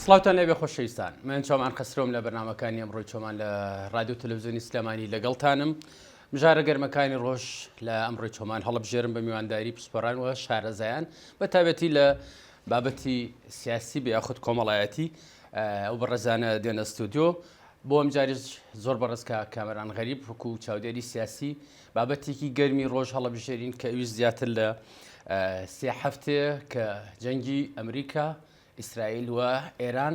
سڵاوتان لێبێ خۆشەویستان من چۆمان خەسرۆم لە بەرنامەکانی ئەمڕۆی چۆمان لە رادیۆ تەلەڤزیۆنی سلێمانی لەگەڵتانم مژارە گەرمەکانی ڕۆژ لە ئەمڕۆی چۆمان هەڵبژێرم بە میوانداری پسپۆران و شارەزایان بە تایبەتی لە بابەتی سیاسی بێ یاخود کۆمەڵایەتی ئەو بەڕێزانە دێنە ستۆدیۆ بۆ ئەم جاریش زۆر بەڕێز کاک کامەران غەریب وەکو چاودێری سیاسی بابەتێکی گەرمی ڕۆژ هەڵەبژێرین کە ئەویش زیاتر لە سێ هەفتەیە کە جەنگی ئەمریکا ئیسرائیل و ئێران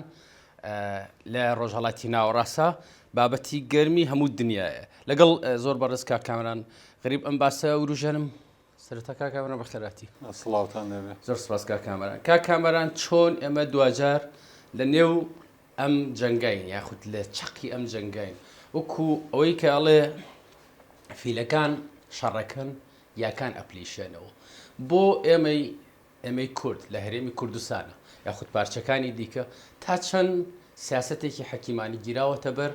لە ڕۆژهەڵاتی ناوەڕاستە بابەتی گەرمی هەموو دنیاە لەگەڵ زۆر بەڕێز کاک کامەران غەریب ئەم باسە وروژێنم سەرەتا کاک کامەران بەخێرهاتی. سڵاوتان لێبێ. زۆر سپاس کاک کامەران. کاک کامەران چۆن ئێمە دواجار لە نێو ئەم جەنگاین یاخود لە چەقی ئەم جەنگاین وەکو ئەوەی کە ئەڵێ فیلەکان شەڕەکەن یاکان ئەپلیشێنەوە بۆ ئێمەی ئێمەی کورد لە هەرێمی کوردستانە یاخود پارچەکانی دیکە تا چەند سیاسەتێکی حەکیمانی گیراوەتە بەر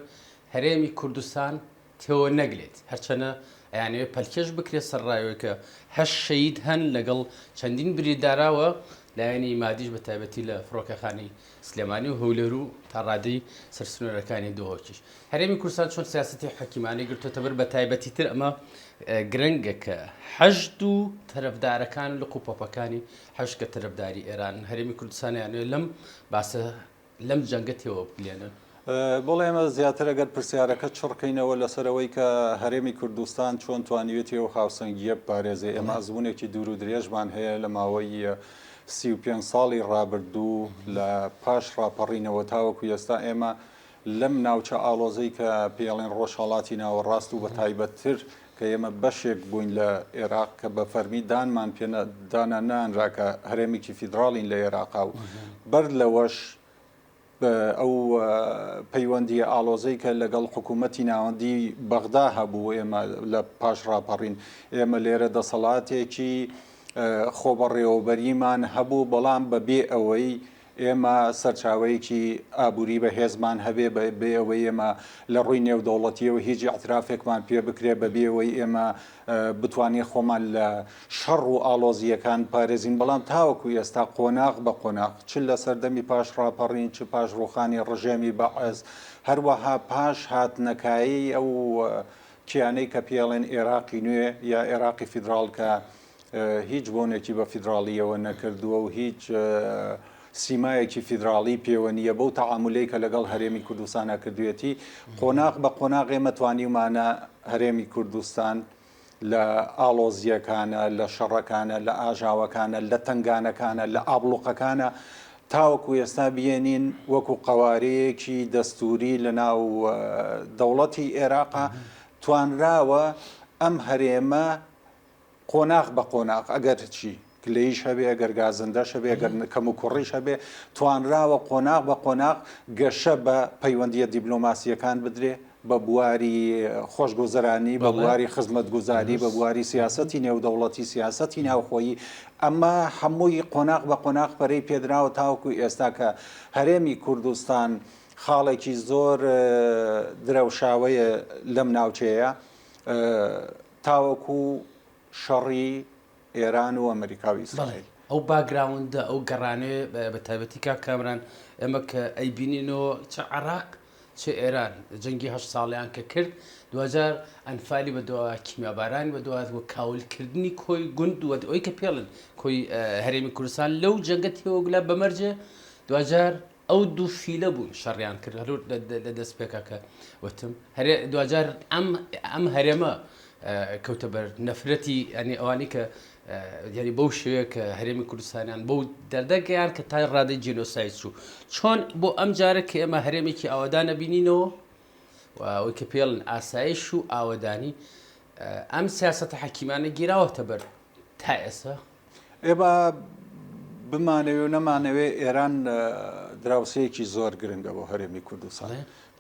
هەرێمی کوردستان تێوە نەگلێت، هەرچەنە ئەیانەوێت پەلکێش بکرێت سەرڕای ئەوەی کە هەشت شەهید هەن لەگەڵ چەندین بریندارا و لایەنی مادیش بە تایبەتی لە فڕۆکەخانەی سلێمانی و هەولێر و تا ڕادەی سەر سنوورەکانی دهۆکیش. هەرێمی کوردستان چۆن سیاسەتی حەکیمانەی گرتۆتە بەر بە تایبەتی تر ئەمە گرنگە کە حەشد و تەرەفدارەکان و لق و پەپەکانی حەشد کە تەرەفداری ئێرانن هەرێمی کوردستانیانەوێت لەم باسە لەم جەنگە تێوە بگلێنن. بەڵێ ئێمە زیاتر ئەگەر پرسیارەکە چڕکەینەوە لەسەر ئەوەی کە هەرێمی کوردستان چۆن توانیوێتی ئەو هاوسەنگییە بپارێزێ، ئێمە ئەزموونێکی دوور و درێژمان هەیە لە ماوەی 35 ساڵی ڕابردوو لە پاش ڕاپەڕینەوە تاوەکو ئێستا ئێمە لەم ناوچە ئاڵۆزەی کە پێڵێن ڕۆژهەڵاتی ناوەڕاست و بە تایبەتتر کە ئێمە بەشێک بووین لە ئێراق کە بە فەرمی دانمان پێ دانا نانرا کە هەرێمێکی فیدراڵین لە ئێراقا و بەر لەوەش ئەو پەیوەندییە ئاڵۆزەی کە لەگەڵ حکوومەتی ناوەندی بەغدا هەبوو ئێمە لە پاش ڕاپەڕین ئێمە لێرە دەسەڵاتێکی خۆبەڕێوەبەریمان هەبوو بەڵام بەبێ ئەوەی ئێمە سەرچاوەیەکی ئابووری بەهێزمان هەبێ، بە بێ ئەوەی ئێمە لە ڕووی نێودەوڵەتییەوە هیچ ئیعترافێکمان پێ بکرێ، بە بێ ئەوەی ئێمە بتوانین خۆمان لە شەڕ و ئاڵۆزییەکان بپارێزین، بەڵام تاوەکو ئێستا قۆناغ بە قۆناغ چ لە سەردەمی پاش ڕاپەڕین، چ پاش ڕووخانی ڕژێمی بەعس، هەروەها پاش هاتنەکایەی ئەو کیانەی کە پێی ئەڵێن ئێراقی نوێ یا ئێراقی فیدراڵ کە هیچ بۆنێکی بە فیدراڵییەوە نەکردووە و هیچ سیمایەکی فیدراڵی پێوە نییە بەو تەعامولەی کە لەگەڵ هەرێمی کوردستانا کردوێتی قۆناغ بە قۆناغ ئێمە توانیومانە هەرێمی کوردستان لە ئاڵۆزییەکانە لە شەڕەکانە لە ئاژاوەکانە لە تنگانەکانە لە ئابڵوقەکانە تاوەکو ئێستا بێنین وەکو قەوارەیەکی دەستوری لە ناو دەوڵەتی ئێراقا توانراوە ئەم هەرێمە قۆناغ بە قۆناغ ئەگەرچی گلەییش هەبێ، ئەگەر گازندەش هەبێ، ئەگەر کەموکوڕیش هەبێ، توانراوە قۆناغ بە قۆناغ گەشە بە پەیوەندییە دیبلۆماسییەکان بدرێ، بە بواری خۆشگوزەرانی، بە بواری خزمەتگوزاری، بە بواری سیاسەتی نێودەوڵەتی، سیاسەتی ناوخۆیی، ئەمە هەمووی قۆناغ بە قۆناغ پەرەی پێدراوە تاوەکو ئێستا کە هەرێمی کوردستان خاڵێکی زۆر درەوشاوەیە لەم ناوچەیە. تاوەکو شەڕی ئێران و ئەمریکا و ئیسرائیل. بەڵێ ئەو background ە ئەو گەڕانەیە بە تایبەتی کاک کامران ئێمە کە ئەیبینینەوە چ عێراق چ ئێران جەنگی هەشت ساڵیان کە کرد دواجار ئەنفالی بە دوا کیمیابارانی بە دوات و کاولکردنی کۆی گوند و ئەوی کە پێڵن کۆی هەرێمی کوردستان لەو جەنگە تێوەگلا بەمەرجێ دواجار ئەو دوو فیلە بوون شەڕیان کرد هەر لە دەست پێکا کە وتم هەرێ دواجار ئەم ئەم هەرێمە کەوتە بەر نەفرەتی ینی ئەوانی کە یعنی بەو شێوەیە کە هەرێمی کوردستانیان بەو دەردەگەیان کە تا ڕادەی جینۆساید چوو چۆن بۆ ئەم جارە کە ئێمە هەرێمێکی ئاوادانە بینینەوە و ئەوەی کە پێڵن ئاسایش و ئاوەدانی ئەم سیاسەتە حەکیمانە گیراوەتە بەر تا ئێستا ئێمە بمانەوێ و نەمانەوێ ئێران دراوسێیەکی زۆر گرنگە بۆ هەرێمی کوردستان.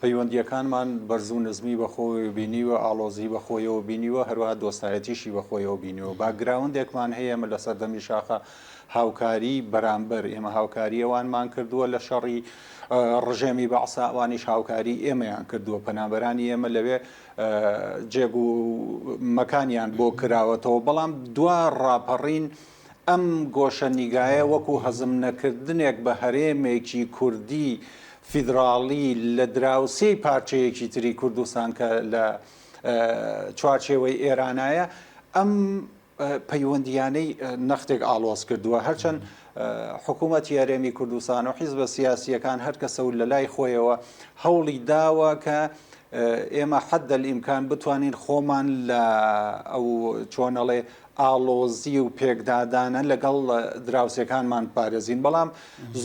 پەیوەندییەکانمان بەرز و نزمی بەخۆیەوە بینیوە، ئاڵۆزی بەخۆیەوە بینیوە، هەروەها دۆستایەتیشی بەخۆیەوە بینیوە. background ێکمان هەیە ئێمە لە سەردەمی شاخە هاوکاری بەرامبەر، ئێمە هاوکاری ئەوانمان کردووە لە شەڕی ڕژێمی بەعسا، ئەوانیش هاوکاری ئێمەیان کردووە. پەنابەرانی ئێمە لەوێ جێگ و مەکانیان بۆ کراوەتەوە، بەڵام دوا ڕاپەڕین. ئەم گۆشەنیگایە وەکو هەزم نەکردنێک بە هەرێمێکی کوردی فیدراڵی لە دراوسێی پارچەیەکی تری کوردستان کە لە چوارچێوەی ئێرانایە ئەم پەیوەندییانەی نەختێک ئاڵۆز کردووە. هەرچەند حکوومەتی هەرێمی کوردستان و حیزبە سیاسییەکان هەر کەسە و لە لای خۆیەوە هەوڵی داوە کە ئێمە حد الامکان بتوانین خۆمان لە ئەو چۆنەڵێ ئاڵۆزی و پێکدادانە لەگەڵ دراوسێکانمان بپارێزین، بەڵام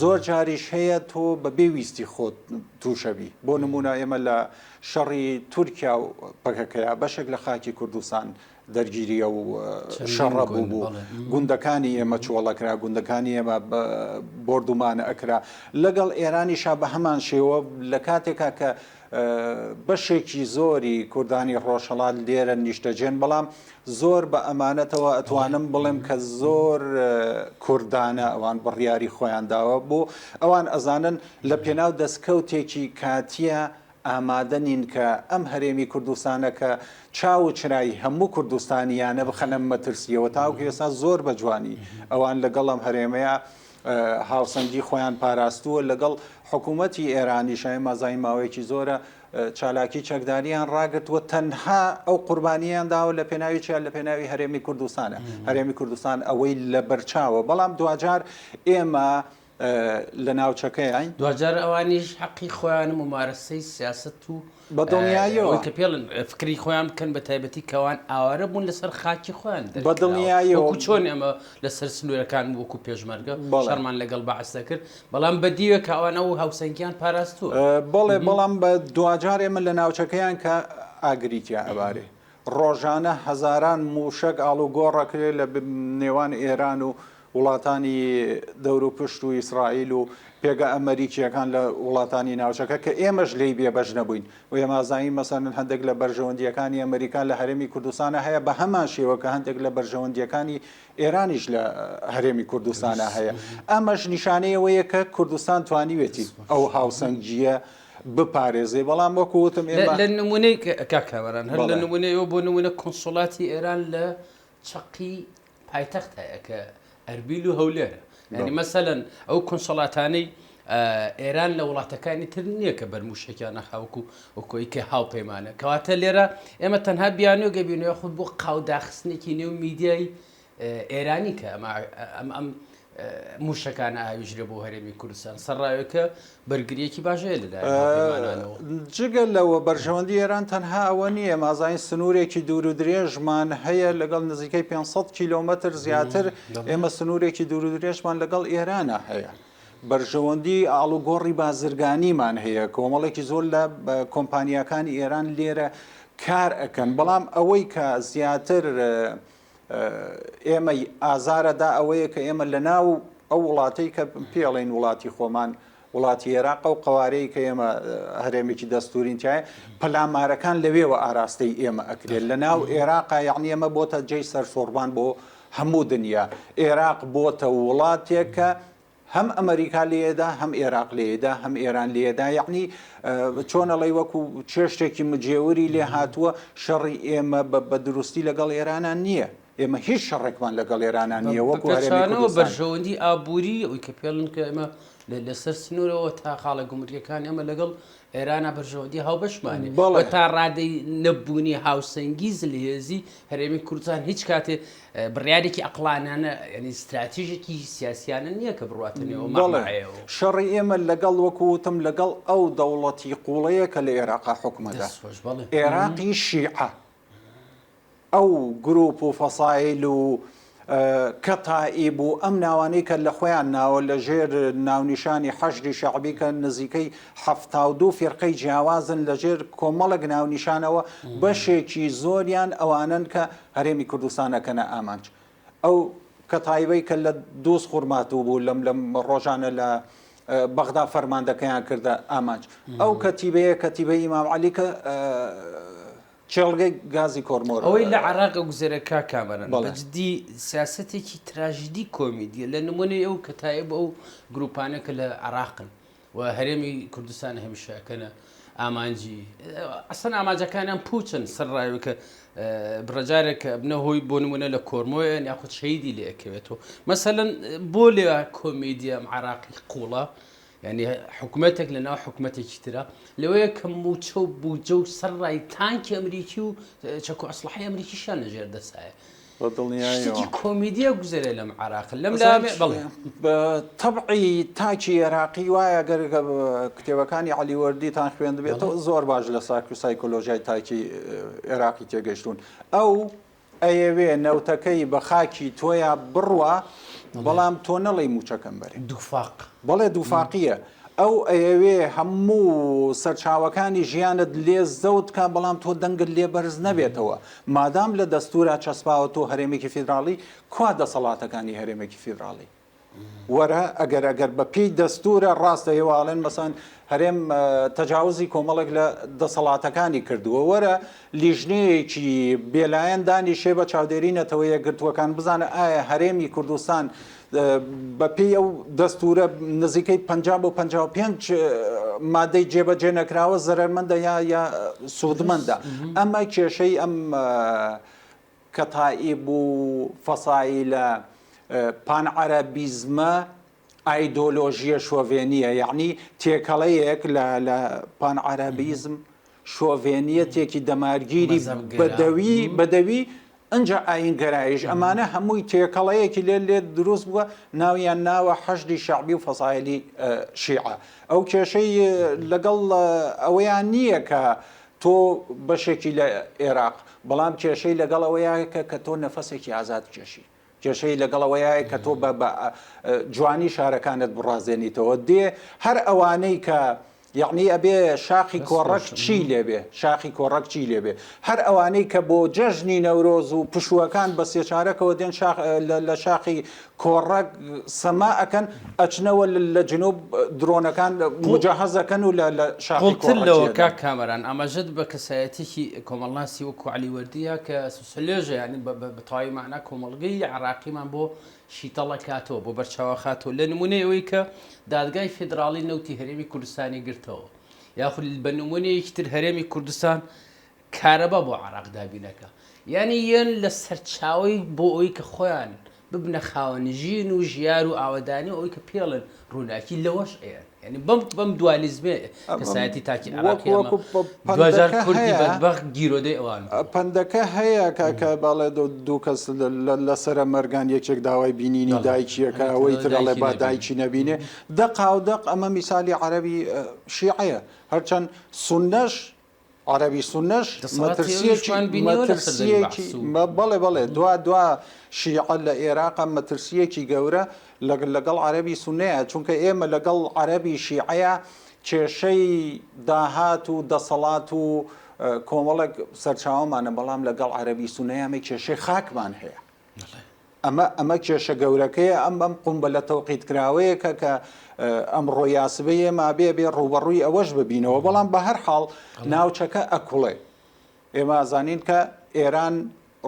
زۆر جاریش هەیە تۆ بە بێ ویستی خۆت تووشەبی. بۆ نموونە ئێمە لە شەڕی تورکیا و پەکەکەیا بەشێک لە خاکی کوردستان دەرگیری ئەو شەڕە بوو بوو. گوندەکانی ئێمە چۆڵەکرا، گوندەکانی ئێمە بۆردومان ئەکرا. لەگەڵ ئێرانیشا بە هەمان شێوە لە کاتێکا کە بەشێکی زۆری کوردانی ڕۆژهەڵات لێرە نیشتەجێن، بەڵام زۆر بە ئەمانەتەوە ئەتوانم بڵێم کە زۆر کوردانە ئەوان بڕیاری خۆیان داوە بۆ ئەوان ئەزانن لە پێناو دەستکەوتێکی کاتیە ئامادە نین کە ئەم هەرێمی کوردستانە کە چاو و چرای هەموو کوردستانیانە بخەنە مەترسیەوە تاوەکو ئێستا زۆر بە جوانی ئەوان لەگەڵ ئەم هەرێمەیە هاوسەنگی خۆیان پاراستووە لەگەڵ حکوومەتی ئێرانیش ئێمە زانین ماوەیەکی زۆرە چالاکی چەکداریان ڕاگرتووە تەنها ئەو قوربانیان داوە لە پێناوی چیان لە پێناوی هەرێمی کوردستانە هەرێمی کوردستان ئەوەی لە بەرچاوە بەڵام دواجار ئێمە لە ناوچەکەیان. دواجار ئەوانیش حەقی خۆیانە مومارەسەی سیاسەت و بە دڵنیاییەوە. ئەوەی کە پێڵن فکری خۆیان بکەن بە تایبەتی کەوان ئاوارە بوون لەسەر خاکی خۆیان دەرکراوە. بە دڵنیاییەوە. وەکو چۆن ئێمە لەسەر سنوورەکان وەکو پێشمەرگە شەڕمان لەگەڵ بەعس دەکرد بەڵام بە دیوێک کە ئەوان ئەو هاوسەنگیان پاراستووە. بەڵێ بەڵام بە دواجار ئێمە لە ناوچەکەیان کە ئاگری تیا ئەبارێ ڕۆژانە هەزاران مووشەک ئاڵوگۆڕ ئەکرێ لە نێوان ئێران و وڵاتانی دەوروپشت و ئیسرائیل و پێگە ئەمەریکییەکان لە وڵاتانی ناوچەکە کە ئێمەش لێی بێبەش نەبووین و ئێمە ئەزانین مەسەلەن هەندێک لە بەرژەوەندییەکانی ئەمەریکا لە هەرێمی کوردستانا هەیە بە هەمان شێوە کە هەندێک لە بەرژەوەندییەکانی ئێرانیش لە هەرێمی کوردستانا هەیە ئەمەش نیشانەی ئەوەیە کە کوردستان توانیوێتی ئەو هاوسەنگییە بپارێزێ بەڵام وەکو وتم ئێمە لە نمونەی کاک کامەران هەر لە نمونەی ئەوە بۆ نمونە کونسوڵاتی ئێران لە چەقی پایتەخت هەیە کە ئەربیل و هەولێرە یعنی مەسەلەن ئەو کونسوڵاتانەی ئێران لە وڵاتەکانی تر نییە کە بەرموشێکیان نەخاوکو وەکۆی کە هاوپەیمانە کەواتە لێرە ئێمە تەنها بیانوێگە بینەوە خود بۆ قاوداخستنێکی نێو میدیای ئێرانی کە ئەمە ئەم ئەم مووشەکانە ئاویژرێ بۆ هەرێمی کوردستان سەرڕاوێکە بەرگریەکی باش هەیە لەلایەن هاوپەیمانانەوە. جگە لەوە بەرژەوەندی ئێران تەنها ئەوە نییە، مازانین سنوورێکی دوور و درێژمان هەیە لەگەڵ نزیکەی 500 کیلۆمەتر زیاتر ئێمە سنوورێکی دوور و درێژمان لەگەڵ ئێرانە هەیە. بەرژەوەندی ئاڵوگۆڕی بازرگانیمان هەیە، کۆمەڵێکی زۆر لە کۆمپانیاکانی ئێران لێرە کار ئەکەن، بەڵام ئەوەی کە زیاتر ئێمەی ئازارەدا ئەوەیە کە ئێمە لە ناو ئەو وڵاتەی کە پێڵین وڵاتی خۆمان وڵاتی عێراق و قوارەی کە ئێمە هەرێمێکی دەستورین تایە پەلامارەکان لەوێوە ئاراستەی ئێمە ئەکرێت لە ناو عێراقا یعنی ئێمە بۆتە جێی سەرسوڕمان بۆ هەموو دنیا عێراق بۆتە وڵاتێک کە هەم ئەمەریکا لێیەدا هەم ئێراق لێیەدا هەم ئێران لێیەدا یەعنی چۆن ئەڵێی وەکو چێشتێکی مجێوری لێ هاتووە شەڕی ئێمە بە دروستی لەگەڵ ئێرانان نییە ئێمە هیچ شەڕێکمان لەگەڵ ئێرانان نییە وەکو هەرێمی کوردستان. بەرژەوەندی ئابووری ئەوی کە پێڵن کە ئێمە لەسەر سنوورەوە تا خاڵە گومرگەکان ئێمە لەگەڵ ئێرانە بەرژەوەندی هاوبەشمان بەڵێ تا ڕادەی نەبوونی هاوسەنگی زلهێزی هەرێمی کوردستان هیچ کاتێ بڕیارێکی ئەقڵانانە یعنی ستراتیژێکی سیاسیانە نییە کە بڕواتە نێو مەعمەعەیەوە. شەڕی ئێمە لەگەڵ وەکو وتم لەگەڵ ئەو دەوڵەتی قوڵەیە کە لە ئێراقا حوکمەدا ئێراقی شیعە ئەو گروپ و فەسایل و کەتائیب و ئەم ناوانەی کە لە خۆیان ناوە لە ژێر ناونیشانی حەشدی شەعبی کە نزیکەی 72 فیرقەی جیاوازن لە ژێر کۆمەڵێک ناونیشانەوە بەشێکی زۆریان ئەوانەن کە هەرێمی کوردستان ئەکەنە ئامانج ئەو کەتایبەی کە لە دووز خورماتوو بوو لەم لەم ڕۆژانە لە بەغدا فەرماندەکەیان کردە ئامانج ئەو کەتیبەیە کەتیبەی ئیمام عەلی کە کێڵگەی گازی کۆرمۆر. ئەوەی لە عێراق ئەگوزەرێ کاک کامەران بە جدی سیاسەتێکی تراژیدی کۆمیدیە لە نمونەی ئەو کەتایب ئەو گروپانە کە لە عێراقن و هەرێمی کوردستان هەمیشە ئەکەنە. ئامانجی ئەسەن ئامانجەکانیان پوچن سەر ڕایەوە کە بڕەجارێک کە ئەبنە هۆی بۆ نمونە لە کۆرمۆیان یاخود شەیدی لێ ئەکەوێتەوە مەسەلەن بۆ لێ کۆمیدیا ئەم عراقی قوڵە یعنی حکومەتێک لە ناو حکومەتێکی ترە لەوەیە کە موچە و بودجە و سەرڕای تانکی ئەمریکی و چەک و ئەسلحەی ئەمریکیشیان لەژێر دەسایە بە دڵنیایەوە. شتێکی کۆمیدیە گوزەرێ لەم عێراق لەم لا بەڵێ. بە تەبعی تاکی عێراقی وایە گەر کتێبەکانی عەلی وەردیتان خوێندبێتەوە زۆر باش لە ساک و سایکۆلۆژیای تاکی عێراقی تێگەیشتوون ئەو ئەیەوێ نەوتەکەی بە خاکی تۆیا بڕوا بەڵام تۆ نەڵێی مووچەکەم بەرێ. دووفاق. بەڵێ دووفاقییە. ئەو ئەیەوێ هەموو سەرچاوەکانی ژیانت لێ زەوت کا بەڵام تۆ دەنگت لێ بەرز نەبێتەوە. مادام لە دەستوورا چەسپاوە تۆ هەرێمێکی فیدراڵی، کوا دەسەڵاتەکانی هەرێمێکی فیدراڵی؟ وەرە ئەگەر ئەگەر بە پێی دەستوورە ڕاستە ئێوە ئەڵێن مەسەن هەرێم تەجاوزی کۆمەڵێک لە دەسەڵاتەکانی کردووە وەرە لیژنەیەکی بێلایەن دانیشێ بە چاودێری نەتەوە یەکگرتووەکان بزانە ئایا هەرێمی کوردستان بە پێی ئەو دەستوورە نزیکەی 50 بۆ 55 مادەی جێبەجێ نەکراوە زەرەرمەندە یا یا سوودمەندە ئەمە کێشەی ئەم کەتائیب و فەسایلە پان عەرەبیزمە ئایدۆلۆژییە شۆڤێنییە، یەعنی تێکەڵەیەک لە لە پان عەرەبیزم، شۆڤێنییەتێکی دەمارگیری بەدەوی بەدەوی ئنجا ئایینگەراییش، ئەمانە هەمووی تێکەڵەیەکی لێ لێ دروست بووە ناویان ناوە حەشدی شەعبی و فەسایلی شیعە. ئەو کێشەی لەگەڵ ئەوەیان نییە کە تۆ بەشێکی لە ئێراق، بەڵام کێشەی لەگەڵ ئەوەیە کە کە تۆ نەفەسێکی ئازاد بکێشی. کێشەی لەگەڵ ئەوەیە کە تۆ بە بە جوانی شارەکانت بڕازێنیتەوە. دێ هەر ئەوانەی کە یەعنی ئەبێ شاخی کۆڕەک چی لێبێ شاخی کۆڕەک چی لێبێ هەر ئەوانەی کە بۆ جەژنی نەورۆز و پشووەکان بە سێچارەکەوە دێن شاخ لە شاخی کۆڕەک سەما ئەکەن ئەچنەوە لە جنوب درۆنەکان مجهز ئەکەن و لە لە شاخی قوڵتر لەوە کۆڕەکیەدەن. کاک کامەران ئاماژەت بە کەسایەتیەکی کۆمەڵناسی وەکو عەلی وەردیە کە سۆسیۆلۆژە یانی بە بە تەواوی مەعنا کۆمەڵگەی عێراقیمان بۆ شیتەڵ ئەکاتەوە بۆ بەرچاو ئەخاتەوە لە نمونەی ئەوەی کە دادگای فیدراڵی نەوتی هەرێمی کوردستانی گرتەوە یاخود بە نمونەیەکی تر هەرێمی کوردستان کارەبا بۆ عێراق دابینەکا یانی یەن لە سەرچاوەی بۆ ئەوەی کە خۆیان ببنە خاوەن ژین و ژیار و ئاوەدانی و ئەوەی کە پێڵن ڕووناکی لەوەش ئەیەن یانی بەم بەم دوالیزمێ کەسایەتی تاکی عێراقی ئەمە دواجار کوردی بەدبەخت گیرۆدەی ئەوان بووە. پەندەکە هەیە کە کە بەڵێ دوو کەس لەسەرە مەرگان یەکێک داوای بینینی دایکیەکە ئەوەی تر ئەڵێ با دایکی نەبینێ دەقاودەق ئەمە میسالی عەرەبی شیعەیە هەرچەند سوننەش عەرەبی سوننەش مەترسییەکی مەترسییەکی بەڵێ بەڵێ دوا دوا شیعە لە ئێراقە مەترسییەکی گەورە لەگەڵ عەرەبی سوننەیە چونکە ئێمە لەگەڵ عەرەبی شیعەیە کێشەی داهات و دەسەڵات و کۆمەڵێک سەرچاوەمانە بەڵام لەگەڵ عەرەبی سوننەیە ئەمە کێشەی خاکمان هەیە. ئەمە ئەمە کێشە گەورەکەیە ئەم ئەم قومبەلە تەوقیتکراوەیە کە کە ئەمڕۆ یا سبەی ئێمە ئەبێ ئەبێ ڕووبەڕووی ئەوەش ببینەوە بەڵام بە هەر حاڵ ناوچەکە ئەکوڵێ ئێمە ئەزانین کە ئێران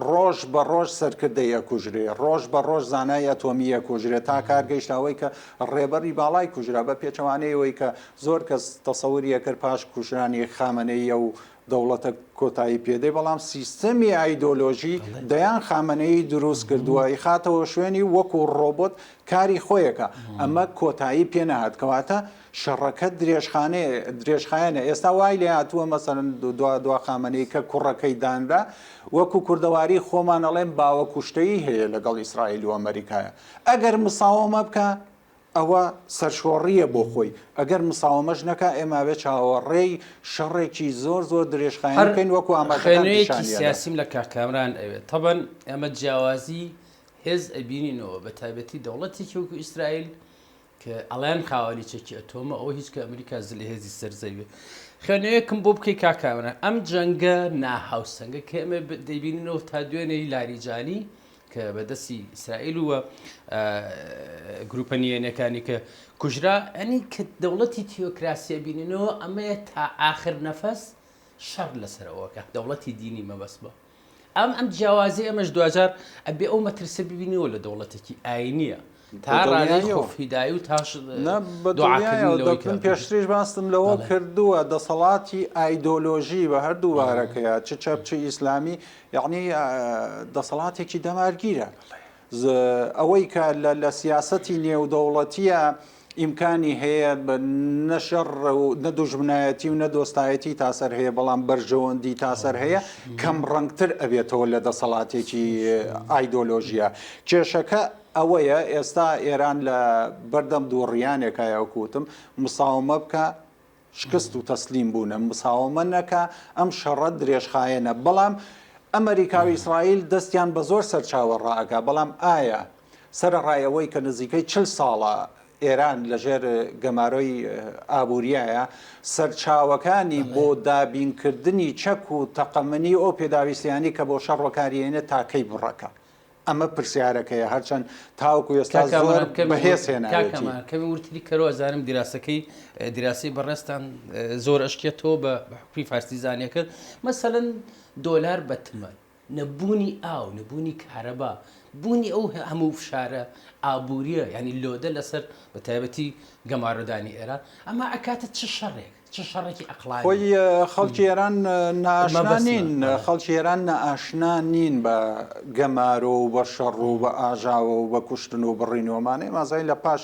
ڕۆژ بە ڕۆژ سەرکردەی ئەکوژرێ ڕۆژ بە ڕۆژ زانای ئەتۆمی ئەکوژرێ تا کار گەیشتە ئەوەی کە ڕێبەری باڵای کوژرا بە پێچەوانەی ئەوەی کە زۆر کەس تەسەوری ئەکرد پاش کوژرانی خامەنەیی ئەو دەوڵەتە کۆتایی پێدێ، بەڵام سیستەمی ئایدۆلۆژی دەیان خامەنەیی دروست کردووە، ئەیخاتەوە شوێنی و وەکو ڕۆبۆت کاری خۆیەکا، ئەمە کۆتایی پێ نەهات، کەواتە شەڕەکە درێژخانەیە درێژخایەنە، ئێستا وای لێ هاتووە مەسەلەن دوا دوا خامەنەیی کە کوڕەکەی دانرا، وەکو کوردەواری خۆمان ئەڵێن باوەکوشتەیی هەیە لەگەڵ ئیسرائیل و ئەمەریکایە، ئەگەر مساوەمە بکا ئەوە سەرشۆڕییە بۆ خۆی، ئەگەر مساوەمەش نەکا ئێمە ئەبێ چاوەڕێی شەڕێکی زۆر زۆر درێژخایەن هەر بکەین وەکو ئاماژەکان خوێنەوەیەکی پیشانی ئەدەن. سیاسیم لە کاک کامران ئەوێت تەبەن ئێمە جیاوازی هێز ئەبینینەوە بە تایبەتی دەوڵەتێکی وەکو ئیسرائیل کە ئەڵێن خاوەنی چەکی ئەتۆمە ئەوە هیچ کە ئەمریکا زلهێزی سەر زەویە خوێنەوەیەکم بۆ بکەی کاک کامران ئەم جەنگە ناهاوسەنگە کە ئێمە دەیبینینەوە تا دوێنێی لاریجانی کە بە دەستی ئیسرائیل و گروپە نیەنەکانی کە کوژرا ئەنی کە دەوڵەتی تیۆکراسیە بینینەوە ئەمەیە تا ئاخر نەفەس شەڕ لەسەرەوەکە دەوڵەتی دینی مەبەست بە ئەم ئەم جیاوازی ئەمەش دوجار ئەبێ ئەو مەترسە ببینەوە لە دەوڵەتێکی ئاینیە. تا ڕادەی خۆفیدایی و تاش دوعاکردن لەوەی کە من پێشتریش باستم لەوە کردووە دەسەڵاتی ئایدۆلۆژی بە هەردوو بارەکەیە چ چەپ چ ئیسلامی یعنی دەسەڵاتێکی دەمارگیرە ئەوەی کە لە سیاسەتی نێودەوڵەتیە ئیمکانی هەیە نە شەڕ و نە دوژمنایەتی و نە دۆستایەتی تا سەر هەیە بەڵام بەرژەوەندی تا سەر هەیە کەم ڕەنگتر ئەبێتەوە لە دەسەڵاتێکی ئایدۆلۆژیە. کێشەکە ئەوەیە ئێستا ئێران لە بەردەم دووڕیانێکایە وەکو وتم مساومە بکا شکست و تەسلیم بوونە مساومە نەکا ئەم شەڕە درێژخایەنە بەڵام ئەمریکا و ئیسرائیل دەستیان بە زۆر سەرچاوە ڕائەگا بەڵام ئایا سەرەڕای ئەوەی کە نزیکەی 40 ساڵە ئێران لەژێر گەمارۆی ئابووریایە سەرچاوەکانی بۆ دابینکردنی چەک و تەقەمەنی و ئەو پێداویستیانەی کە بۆ شەڕ وەکاریێنێت تا کەی بڕەکە؟ ئەمە پرسیارەکەیە هەرچەند تاوەکو ئێستا زۆر بەهێز هێناوێتی. کەمێ وردتری کەرەوە ئەزانم دیراسەکەی دیراسەی بەڕێزتان زۆر ئەشکێتەوە بە حوکمی فارسی زانیەکە مەسەلەن دۆلار بە تمەن نەبوونی ئاو، نەبوونی کارەبا، بوونی ئەو هەموو فشارە ئابوورییە یانی لۆدە لەسەر بە تایبەتی گەمارۆدانی ئێران، ئەمە ئەکاتە چ شەڕێک، چ شەڕێکی ئەقڵانی؟ خۆی خەڵکی ئێران نائاشنا نین، خەڵکی ئێران نائاشنا نین بە گەمارۆ و بە شەڕ و بە ئاژاوە و بە کوشتن و بڕین و ئەمانە، ئێمە ئەزانین لە پاش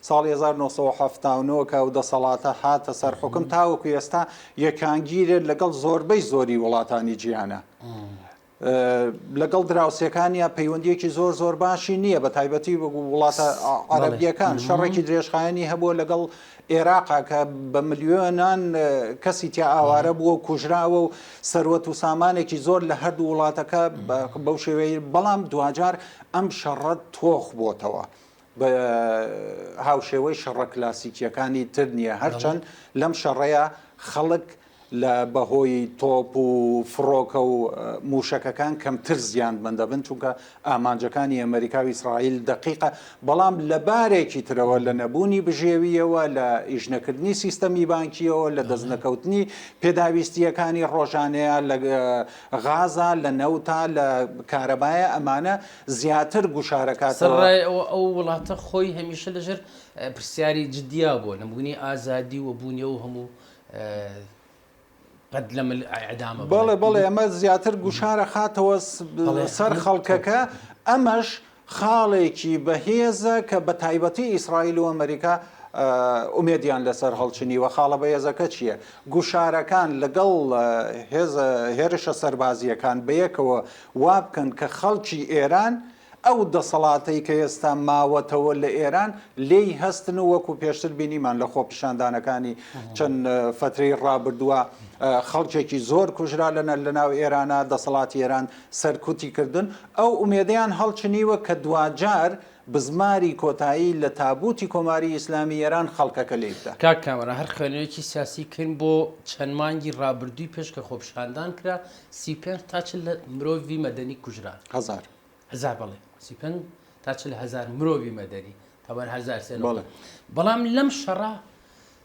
ساڵی 1979 کە ئەو دەسەڵاتە هاتە سەر حوکم تاوەکو ئێستا یەکانگیرە لەگەڵ زۆربەی زۆری وڵاتانی جیهانە. لەگەڵ دراوسێکانیا پەیوەندیەکی زۆر زۆر باشی نییە بە تایبەتی وڵاتە عەرەبیەکان شەڕێکی درێژخایەنی هەبووە لەگەڵ ئێراقا کە بە ملیۆنان کەسی تیا ئاوارە بووە و کوژراوە و سەروەت و سامانێکی زۆر لە هەردوو وڵاتەکە بەو شێوەیە بەڵام دواجار ئەم شەڕە تۆخ بۆتەوە. بە هاوشێوەی شەڕە کلاسیکیەکانی تر نییە هەرچەند لەم شەڕەیە خەڵک لە بەهۆی تۆپ و فڕۆکە و مووشەکەکان کەمتر زیانمەند دەبن، چونکە ئامانجەکانی ئەمەریکا و ئیسرائیل دەقیقە، بەڵام لە بارێکی ترەوە لە نەبوونی بژێوییەوە، لە ئیشنەکردنی سیستەمی بانکییەوە، لە دەستنەکەوتنی پێداویستییەکانی ڕۆژانەیە، لە غازا، لە نەوتا، لە کارەبایە، ئەمانە زیاتر گوشارەکاتەوە. سەرەڕای ئەوە ئەو وڵاتە خۆی هەمیشە لەژێر پرسیاری جددیا بووە، نەبوونی ئازادی و بوونی ئەو هەموو قەت لە مل ئیعدامە بەڵێ بەڵێ ئەمە زیاتر گوشارە خاتەوە سەر خەڵکەکە ئەمەش خاڵێکی بەهێزە کە بە تایبەتی ئیسرائیل و ئەمریکا ئومێدیان لەسەر هەڵچنیوە خاڵە بەهێزەکە چییە؟ گوشارەکان لەگەڵ هێزە هێرشە سەربازییەکان بەیەکەوە وا بکەن کە خەڵکی ئێران ئەو دەسەڵاتەی کە ئێستا ماوەتەوە لە ئێران لێی هەستن و وەکو پێشتر بینیمان لە خۆپیشاندانەکانی چەند فەترەی ڕابردووە خەڵکێکی زۆر کوژرا لە لەناو ئێرانە دەسەڵاتی ئێران سەرکوتی کردن ئەو ئومێدەیان هەڵچنیوە کە دواجار بزماری کۆتایی لە تابوتی کۆماری ئیسلامی ئێران خەڵکەکە لێی بدا. کاک کامەران هەر خوێنەوەیەکی سیاسی بکەین بۆ چەند مانگی ڕابردووی پێش کە خۆپیشاندان کرا 35 تا 40 مرۆڤی مەدەنی کوژران. هەزار. هەزار بەڵێ 35 تا 40 هەزار مرۆڤی مەدەنی تاوان هەزار سێ بەڵێ بەڵام لەم شەڕە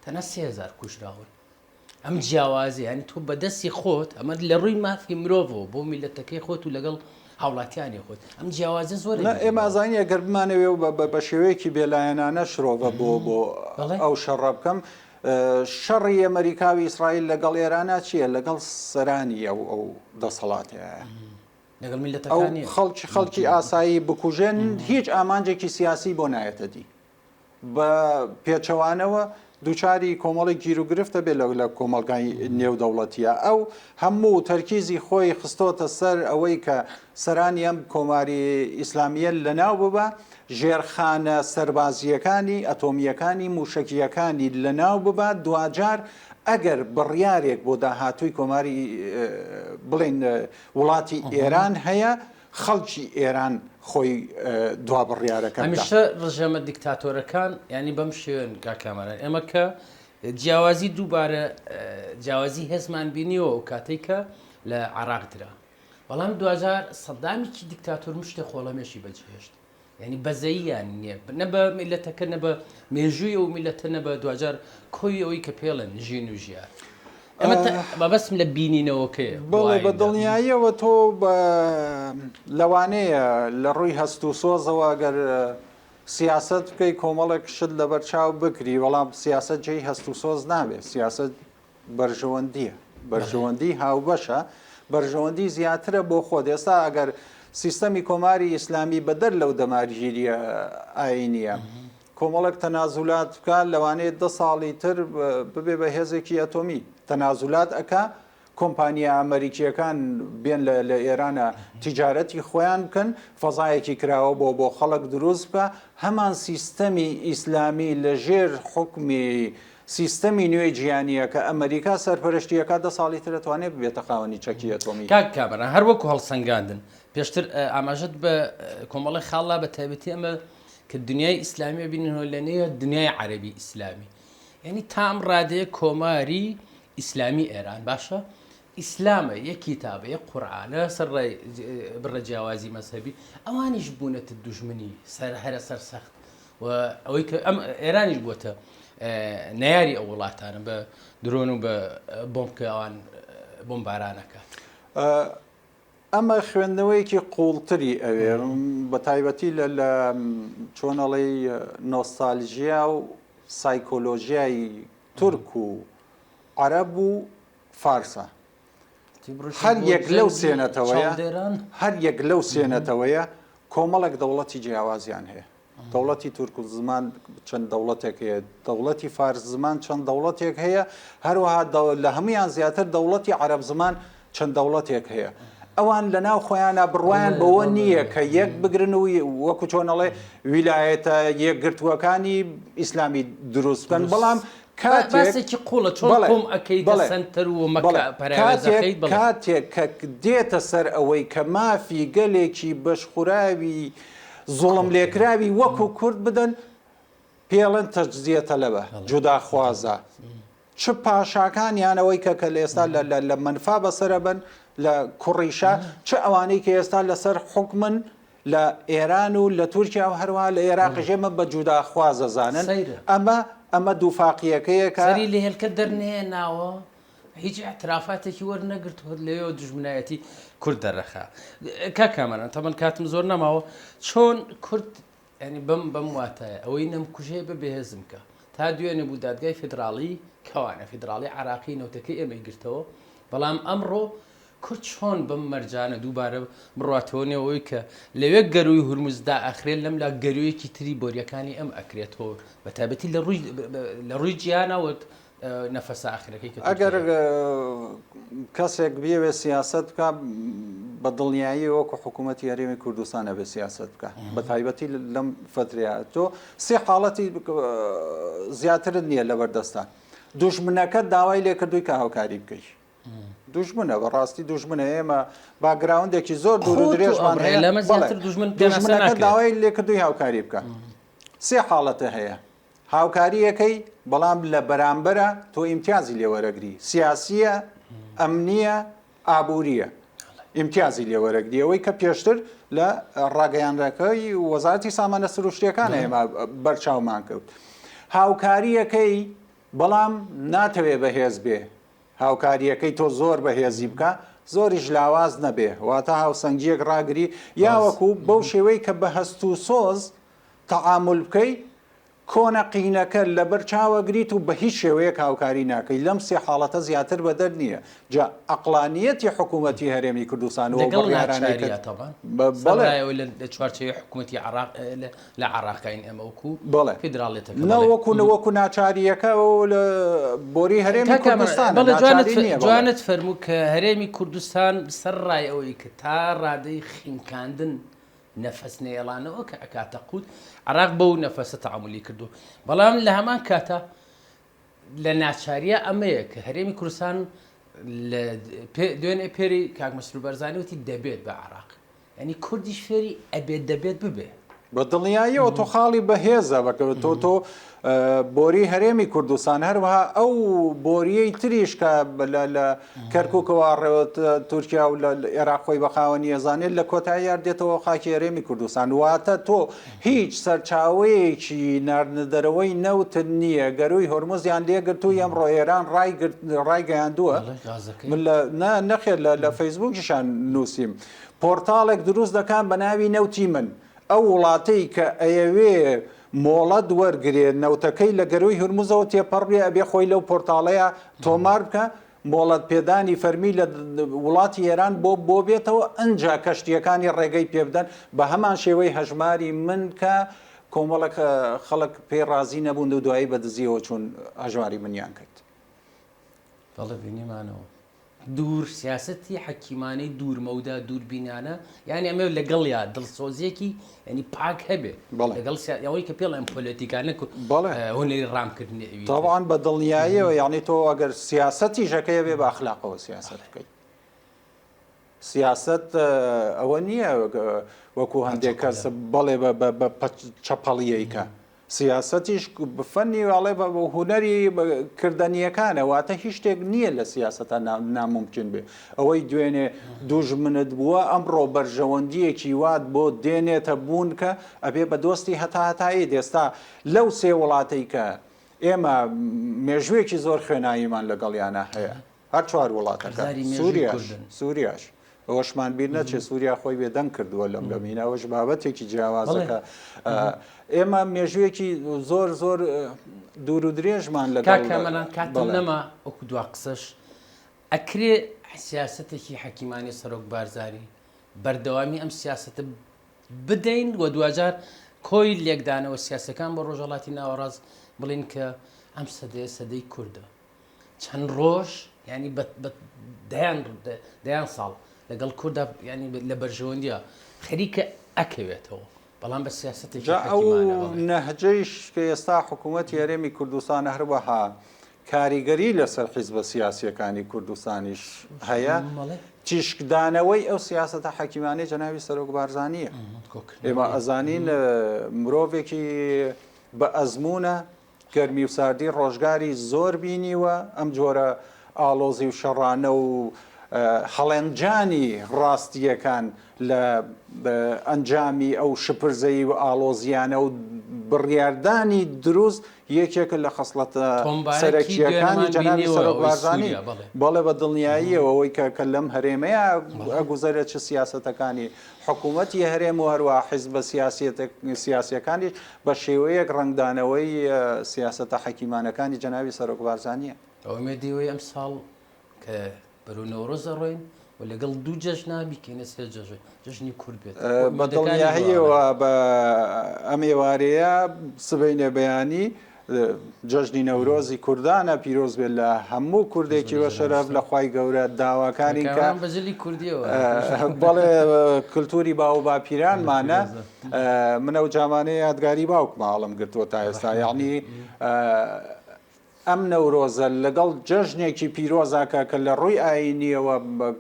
تەنها 3000 کوژراون ئەم جیاوازی ینی تۆ بەدەستی خۆت ئەمە لە ڕووی مافی مرۆڤەوە بۆ میلەتەکەی خۆت و لەگەڵ هاوڵاتیانی خۆت ئەم جیاوازە زۆر ئێمە ئەزانین ئەگەر بمانەوێ و بە شێوەیەکی بێلایەنانە شرۆڤە بۆ بۆ ئەو شەڕە بکەم شەڕی ئەمریکا و ئیسرائیل لەگەڵ ئێرانە چییە لەگەڵ سەرانی ئەو ئەو دەسەڵاتەیە لەگەڵ میلەتەکان نییە. خەڵکی خەڵکی ئاسایی بکوژێن هیچ ئامانجێکی سیاسی بۆ نایەتە دی بە پێچەوانەوە دووچاری کۆمەڵێک گیروگرفت دەبێت لە لە کۆمەڵگای نێودەوڵەتیە ئەو هەموو تەرکیزی خۆی خستۆتە سەر ئەوەی کە سەرانی ئەم کۆماری ئیسلامیە لەناو ببا ژێرخانە سەربازییەکانی ئەتۆمییەکانی موشەکییەکانی لەناو ببا دواجار ئەگەر بڕیارێک بۆ داهاتووی کۆماری بڵێین وڵاتی ئێران هەیە، خەڵکی ئێران خۆی دوا بڕیارەکە بدات. هەمیشە ڕژێمە دیکتاتۆرەکان یانی بەم شێوەیەن کاک کامەران، ئێمە کە جیاوازی دووبارە جیاوازی هێزمان بینیەوە ئەو کاتەی کە لە عێراق درا، بەڵام دواجار سەدامیکی دیکتاتۆر مشتێ خۆڵەمێشی بەجێهێشت. یانی بەزەییان نییە نە بە میلەتەکە نە بە مێژووی ئەو میلەتە نە بە دواجار کۆی ئەوەی کە پێڵێن ژین و ژیار ئەمە مەبەستم لە بینینەوەکەیە بەڵێ بە دڵنیاییەوە تۆ لەوانەیە لە ڕووی هەست و سۆزەوە گەر. سیاسەت بکەی کۆمەڵێک شت لەبەر چاو بگری بەڵام سیاسەت جێی هەست و سۆز نابێ سیاسەت بەرژەوەندیە بەرژەوەندی هاوبەشە بەرژەوەندی زیاترە بۆ خۆت ئێستا ئەگەر سیستەمی کۆماری ئیسلامی بەدەر لەو دەمارگیریە ئاینیە کۆمەڵێک تەنازولات بکە لەوانەیە دە ساڵی تر ببێ بە هێزێکی ئەتۆمی تەنازولات ئەکا کۆمپانیا ئەمەریکییەکان بێن لە لە ئێرانە تیجارەتی خۆیان بکەن، فەزایەکی کراوە بۆ بۆ خەڵک دروست بکا، هەمان سیستەمی ئیسلامی لە ژێر حوکمی سیستەمی نوێی جیهانییە کە ئەمەریکا سەرپەرشتی ئەکا دە ساڵی تر ئەتوانێ ببێتە خاوەنی چەکی ئەتۆمی. کاک کامەران هەر وەکو هەڵسەنگاندن پێشتر ئاماژەت بە کۆمەڵێک خاڵ دا بە تایبەتی ئەمە کە دنیای ئیسلامی ئەبینینەوە لە نێو دنیای عەرەبی ئیسلامی یعنی تا ئەم ڕادەیە کۆماری ئیسلامی ئێران باشە ئیسلامە یەک کیتابە یەک قورعانە سەر ڕای بڕە جیاوازی مەزهەبی ئەوانیش بوونەتە دوژمنی سەر هەرە سەر سەخت و ئەوەی کە ئەم ئێرانیش بووەتە نەیاری ئەو وڵاتانە بە درۆن و بە بۆمب کە ئەوان بۆمبارانەکات. ئەمە خوێندنەوەیەکی قوڵتری ئەوێ بە تایبەتی لە لە چۆن ئەڵێی نۆستالژیا و سایکۆلۆژیای تورک و عەرەب و فارسە. هەر یەک لەو سێ نەتەوەیە هەر یەک لەو سێ نەتەوەیە کۆمەڵێک دەوڵەتی جیاوازیان هەیە. دەوڵەتی تورک زمان چەند دەوڵەتێک هەیە، دەوڵەتی فارس زمان چەند دەوڵەتێک هەیە، هەروەها لە هەموویان زیاتر دەوڵەتی عەرەب زمان چەند دەوڵەتێک هەیە. ئەوان لە ناو خۆیانا بڕوایان بەوە نییە کە یەک بگرن و وەکو چۆن ئەڵێ ویلایەتە یەکگرتووەکانی ئیسلامی دروست بکەن، بەڵام کاتێک باسێکی قوڵە چۆن بەڵێ قوم ئەکەیتە بەڵێ سەنتەر و مەکە بەڵێ پەراوێز کاتێک ئەخەیت بەڵێ. کاتێک کە دێتە سەر ئەوەی کە مافی گەلێکی بەشخوراوی زوڵم لێکراوی وەکو کورد بدەن پێڵێن تەجزیە تەلەبە جوداخوازە چ پاشاکانیان ئەوەی کە کە لە ئێستا لە لە لە مەنفا بەسەرە بن لە کوڕیشە چ ئەوانەی کە ئێستا لەسەر حوکمن لە ئێران و لە تورکیا و هەروەها لە ئێراقیش ئێمە بە جوداخواز ئەزانن سەیرە. ئەمە ئەمە دووفاقییەکەیە کە سەری لە هێلکە دەرنەهێناوە هیچ ئیعترافاتێکی وەرنەگرتووە لەوێوە دوژمنایەتی کورد دەرەخا کاک کامەران تەمەن کاتم زۆر نەماوە چۆن کورد یانی بەم بەم واتایە ئەوەی نەمکوژێ بە بێهێزم کە تا دوێنێ بوو دادگای فیدراڵی کەوانە فیدراڵی عراقی نەوتەکەی ئێمەی گرتەوە بەڵام ئەمڕۆ کورد چۆن بەم مەرجانە دووبارە بڕاتەوە نێوەوەی کە لەوێ گەروی هورمزدا ئەخرێت لەم لا گەرویەکی تری بۆریەکانی ئەم ئەکرێتەوە بە تایبەتی لە ڕووی لە ڕووی جیانەوە نەفەسە ئاخرەکەی کە ئەگەر تورکیایە. کەسێک بیەوێت سیاسەت بکا بە دڵنیایی وەکو حکوومەتی هەرێمی کوردستان ئەبێ سیاسەت بکا بە تایبەتی لەم فەترەیە تۆ سێ حاڵەتی زیاترت نییە لەبەر دەستە دوژمنەکەت داوای لێکردووی کە هاوکاری بکەی دوژمنە بەڕاستی دوژمنە ئێمە باگراوندێکی زۆر دوور و خۆت و درێژمان ئەمڕێ هەیە لەمە بەڵێ زیاتر دوژمن پێناسە دوژمنەکە ناکرێت. داوای لێکردووی هاوکاری بکە سێ حاڵەتە هەیە هاوکارییەکەی، بەڵام لە بەرامبەرا تۆ ئیمتیازی لێ وەرەگری، سیاسییە، ئەمنییە، ئابوورییە، ئیمتیازی لێ وەرەگری، ئەوەی کە پێشتر لە ڕاگەیاندنەکەی وەزارەتی سامانە سروشتییەکان ئێمە بەرچاومان کەوت. هاوکارییەکەی، بەڵام ناتەوێ بەهێز بێ، هاوکارییەکەی تۆ زۆر بەهێزی بکە، زۆریش لاواز نەبێ، واتە هاوسەنگییەک ڕاگری، یاوەکو بەو شێوەی کە بە هەست و سۆز تەعامول بکەی، کۆنە قینەکە لەبەر چاوەگریت و بە هیچ شێوەیەک هاوکاری ناکەی، لەم سێ حاڵەتە زیاتر بەدەر نییە، جا عەقڵانیەتی حکوومەتی هەرێمی کوردستان و ئەو لەگەڵ بڕیارانەی کە ناچارییە تەبعەن، بەڵێ. سەرەڕای ئەوەی لە چوارچێوەی حکوومەتی عێراق لە عێراقین ئێمە وەکوو بەڵێ. فیدراڵیەتەکە نا بەڵێ. وەکوو وەکوو ناچارییەکە ئەو لە بۆری هەرێمی کاک کامەران کوردستانە، بەڵێ جوانت ناچاری نییە بەڵێ. جوانت فەرموو کە هەرێمی کوردستان سەرەڕای ئەوەی کە تا ڕادەی خنکاندن نەفەس نەیەڵانەوە کە ئەکاتە قوت، عێراق بەو نەفەسە تەعامولی کردووە، بەڵام لە هەمان کاتا لە ناچاریە ئەمەیە کە هەرێمی کوردستان لە دوێنێ پێری کاک مەسرور بەرزانی وتی دەبێت بە عێراق، یعنی کوردیش فێری ئەبێت دەبێت ببێ. بە دڵنیاییەوە تۆ خاڵی بەهێزە بەکە تۆ تۆ بۆری هەرێمی کوردستان هەروەها ئەو بۆریەی تریش کە لە کەرکوکەوە ڕێوە تورکیا و لە ئێراق خۆی بە خاوەنی ئەزانێت لە کۆتایی یار دێتەوە خاکی هەرێمی کوردستان واتە تۆ هیچ سەرچاوەیەکی ناردنەدەرەوەی نەوتت نییە گەروی هۆرمزیان لێگرتوو ئەمڕۆ ئێران ڕایگەیاندووە من لە نەخێر لە فەیسبوکیشان نووسیم پۆرتاڵێک دروست دەکان بە ناوی نەوتی من. ئەو وڵاتەی کە ئەیەوێ مۆڵەت وەرگرێ نەوتەکەی لە گەرووی هورمزەوە تێپەڕ بێ ئەبێ خۆی لەو پۆرتاڵەیا تۆمار بکا، مۆڵەت پێدانی فەرمی لە وڵاتی ئێران بۆ بۆ بێتەوە ئنجا کەشتییەکانی ڕێگەی پێ بدەن، بە هەمان شێوەی هەژماری من کە کۆمەڵێک خەڵک پێی ڕازی نەبوون و دوایی بە دزییەوە چوون هەژماری منیان کرد. بەڵێ بینیمانەوە. دوور سیاسەتی حەکیمانەی دوور مەودا دووربینانە یانی ئەمە لەگەڵیا دڵسۆزیەکی ینی پاک هەبێ لەگەڵ ئەوەی کە پێڵێن پۆلەتیکا نەک هونەری ڕامکردنی ئەوی تەبعەن بە دڵنیاییەوە یانی تۆ ئەگەر سیاسەتیش ئەکەی ئەبێ بە ئەخلاقەوە سیاسەت بکەیت سیاسەت ئەوە نییە وەکو هەندێک کەس بەڵێ بە چەپەڵیەیکە سیاسەتیش فەنی ئەڵێ بە هونەری کردەنییەکانە، واتە هیچ شتێک نییە لە سیاسەتا نامومکین بێ. ئەوەی دوێنێ دوژمنت بووە، ئەمڕۆ بەرژەوەندییەکی وات بۆ دێنێتە بوون کە ئەبێ بە دۆستی هەتاهەتاییت. ئێستا لەو سێ وڵاتەی کە ئێمە مێژوویەکی زۆر خوێناویمان لەگەڵیانا هەیە، هەر چوار وڵاتەکە، سوریاش، سوریاش، ئەوەشمان بیر نەچێت سووریا خۆی بێدەنگ کردووە لەم لەمینە ئەوەش بابەتێکی جیاوازە کە ئێمە مێژوویەکی زۆر زۆر دوور و درێژمان لەگەڵ کاک کامەران کاتم نەما وەکو دوا قسەش ئەکرێ سیاسەتێکی حەکیمانەی سەرۆک بارزانی بەردەوامی ئەم سیاسەتە بدەین و دواجار کۆی لێکدانەوە سیاسەکان بۆ ڕۆژهەڵاتی ناوەڕاست بڵین کە ئەم سەدەیە سەدەی کوردە چەند ڕۆژ ینی دەیان دەیان ساڵ لەگەڵ کووردا ینی لە بەرژەوەندیە خەریکە ئەکەوێتەوە بەڵام بە سیاستێکی جا ئەو نەهجەیش کە ئێستا حکوومەتی هەرێمی کوردستان هەروەها کاریگەری لەسەر حیزبە سیاسیەکانی کوردستانیش هەیە تیشکدانەوەی ئەو سیاسەتە حەکیمانەی جەنابی سەرۆک بارزانیە ئێمە ئەزانین مرۆڤێکی بە ئەزمونە گەرمی و ساردی ڕۆژگاری زۆر بینیوە، ئەم جۆرە ئاڵۆزی و شەڕانە و هەڵێنجانی ڕاستییەکان لە ئەنجامی ئەو شپرزەیی و ئاڵۆزییانە و بڕیاردانی دروست یەکێکە لە خەسڵەتە سەرەکییەکانی جەنابی سەرۆک بارزانی. بەڵێ بە دڵنیاییەوە ئەوەی کە لەم هەرێمەیا ئەگوزەرێت چ سیاسەتەکانی حکوومەتی هەرێم و هەروەها حیزبە سیاسییەکانیش بە شێوەیەک ڕەنگدانەوەی سیاسەتە حەکیمانەکانی جەنابی سەرۆک بارزانییە. بە ئومێدی ئەوەی ئەمساڵ کە بەرەو نەورۆز ئەڕۆین و لەگەڵ دوو جەژنا بیکەینە سێ جەژن، جەژنی کورد بێت. بە دڵنیاییەوە بە ئەم ئێوارەیە سبەینێ بەیانی جەژنی نەورۆزی کوردانە پیرۆز بێت لە هەموو کوردێکی بە شەرەف لە خوای گەورە داواکارین کە بەڵێ کللتوری باو باپیرانمانە من ئەو جامانەی یادگاری باوکمە هەڵم گرتووە تا ئێستا یعنی ئەم نەورۆزە لەگەڵ جەژنێکی پیرۆزا کە کە لە ڕووی ئایینیەوە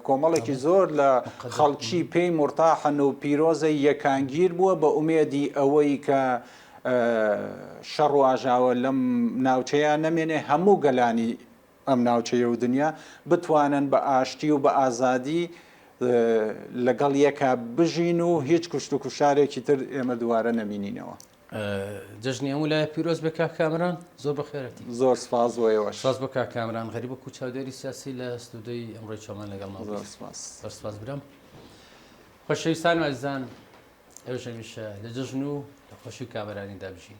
کۆمەڵێکی زۆر لە خەڵکی پێی مورتاحن و پیرۆزە یەکانگیر بووە بە ئومێدی ئەوەی کە شەڕ و ئاژاوە لەم ناوچەیە نەمێنێ هەموو گەلانی ئەم ناوچەیە و دنیا بتوانن بە ئاشتی و بە ئازادی لەگەڵ یەکا بژین و هیچ کوشت و کوشتارێکی تر ئێمە دووارە نەبینینەوە. جەژنی هەموو لایەک پیرۆز بێ کاک کامەران زۆر بەخێرهاتی. زۆر سپاس بۆ ئێوەش. سپاس بۆ کاک کامەران غەریب وەکوو چاودێری سیاسی لە ستودیۆی ئەمڕۆی چاومان لەگەڵمان بوویت. زۆر سپاس. زۆر سپاس برام. خۆشەویستان و ئازیزان ئێوەش هەمیشە لە جەژن و لە خۆشی و کامەرانیدا بژین.